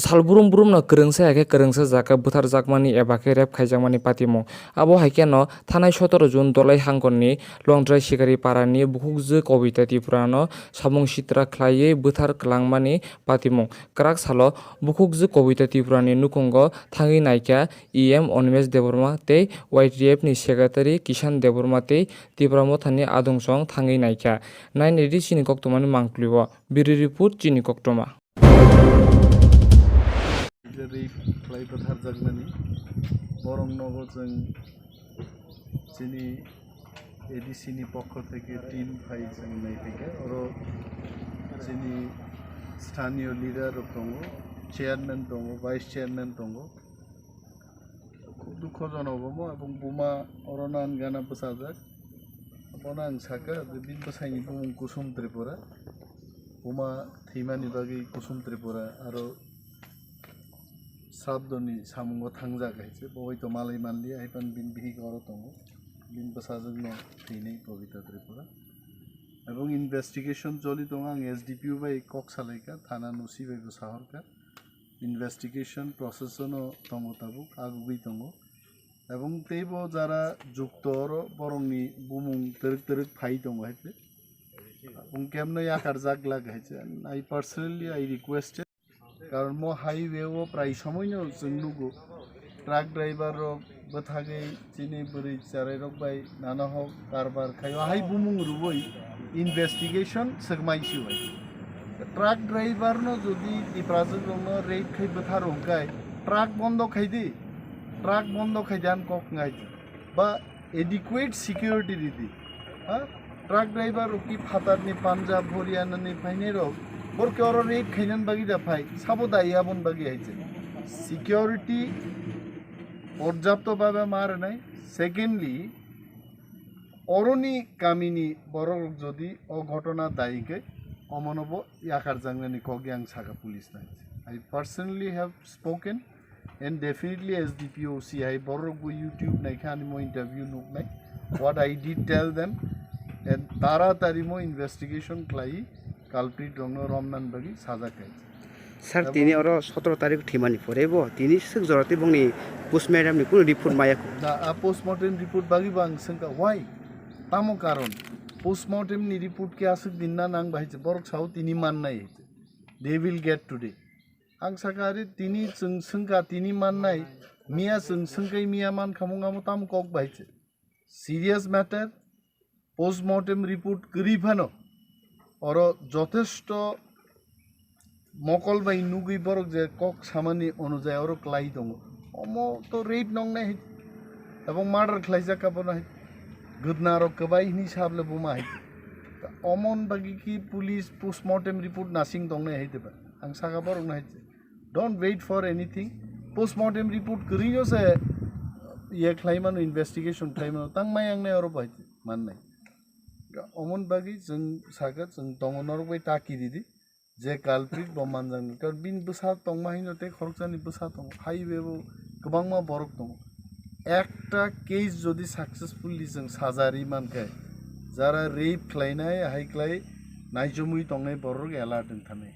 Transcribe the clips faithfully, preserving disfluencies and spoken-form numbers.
Salbrum brumno kwrwngsa ya khe kwrwngsa jaga bwtharjakmani eba khe rep khaijakmani patimung. Abo hai kheno thanai sotoro June Dolai hangkorni Longtrai Sikari parani bukhukjwk Kobita Tripurano samung sitra khlaiwi bwthar kwlangmani patimung. Kwrak salo bukhukjwk Kobita Tripurani nukhungo thangwi naikha E M Animesh Debbarma tei Y T F ni Secretary Kishan Debbarma tei Tipra Mothani adungsong thangwi naikha. Nainedi chini koktwmani mangpili o. Bureau Report, chini koktwma. Rape khlai bwtharjakmani borok nogo chwng chini A D C ni pokho theke team phai chwng naiphaikha. Oro chini sthaniyo leader rok tongo, chairman tongo, vice chairman tongo. Khub dukhojonok omo, ebong buma oro nan gana bwchajak. Abono ang sakha je bini bwsaini bumung Kusum Tripura. Buma thwimani bagwi Kusum Tripura aro srabdoni samungo thangjak hai se, bo hoi to malai manliya, hai phano bini bihik oro tongo. Bini bwsajwkno thwinai Kobita Tripura. Ebong investigation choli tongo, ang S D P O bai kok salaikha, thana no C baibo sahorkha. Investigation process-o no tongo tabuk, agugwi tongo. Ebong teibo jara jukto oro borokni bumung twrwk twrwk phai tongo hai se. Ebong kemno yakarjak glak hai se. And I personally, I requested, karon mo highway-o prai somoino chwng nugo, truck driver rok bwthagwi chini bwrwi chwrairok bai nana hok karbar khai, o hai bumung rwui investigation swkmai si bai. Truck driver no jodi Tiprajwk rokno rape khai bwthar hwnkhe truck bondo khai di, truck bondo khai di, ang kok ngai di. Ba adequate security ridi. Ha? Truck driver rok ki phatar ni Punjab, Haryana ni phainai rok, borok ke oro rape khainan bagwi da phai, sabo da yabon bagwi hai je. Security porjapto bhabe ma rwnai. Secondly, oroni kamini borok rok jodi o ghotona dai hwnkhe, omono bo yakar jangnani kok yang saka police nai. I personally have spoken and definitely S D P O C hai borok bo YouTube naikha ani mo interview nuknai. What I did tell them, and taratari mo investigation khlai culprit rokno romnan bagwi sajak khai. Sir, tini oro sotoro tarik thwimani pore bo tini swk jora tei bongni postmortem ni kunu report maya kho. Da, a postmortem report bagwi bo ang swngkha, why? Tamo karon? Postmortem ni report khe aswk din na nang bahai se, borok sao tini mannai. They will get today. Ang sakha ari tini chwng swngkha tini mannai, miya chwng swngkai miya mankha mung amo tamo kok bahai se. Serious matter, postmortem report kwrwi phano oro jothesto mokol bai nugwi borok je kok samani onujai oro klai tongo. Omo to rape nongnai hai, ebong murder khlaijak abono hai. Gwdna rok kwbai hini sable buma hai. Omon bagi ki police postmortem report nasing tongnai hai teba. Ang saka borok nai hai. Don't wait for anything. Postmortem report kwrwino se ye khlaimano, investigation khlaimano, tang mai ang nai oro bai mannai. Omon bagwi chwng saka chwng tongo norok bai taki ridi, je culprit bo manjaknai. Karon bini bwsa tongma hino tei khoroksani bwsa tongo, highway bo kwbangma borok tongo. Ekta case jodi successfully chwng sajari mankhe, jara rape khlainai hai khlai naichomwi tongnai borok alert wngthanai.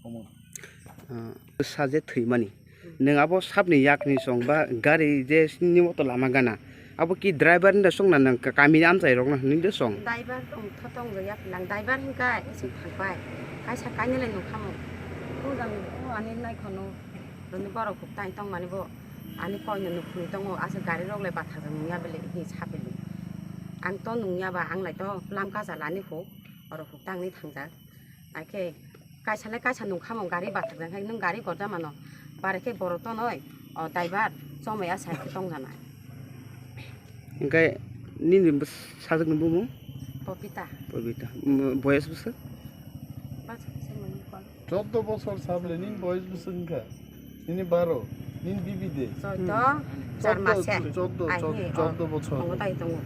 Omon. Ah, bwsa je thwimani. Nwng abo sapni yakni chwng ba gari je sini moto lama gana. Abo ki driver ni da chwng na nwng ka-, kamini amchai rok na hwnwi da chwng. Driver tong tho tong ya lang driver hingka ising thangpai. Kaisa kainwi lai nukha mo. Ko jang ko ani nai khono. Roni borok huk tai tong mani bo. Ani koi no nukhung tongo asa gari rok lai bathajak nungya bele hi sapili. Ang to nungya ba ang lai to lam kacha lani huk. Oro huk tangni thangjak. Aikhe kaisa le kaisa nungkha mo gari bathajak hai nwng gari gorja mano. Bare khe borok tonoi o driver chomai asa khe tongjanai. Hingke nini bwsajwkni bumung? Popita. Popita. Mm, boyes bwswk? Bwswk se mani kon. Choddo bosor sable nini boyes bwswk wngkha? Nini baro, nini bibi de? Choddo, char mase. Choddo, choddo, choddo bosor. Tongo tai tongo.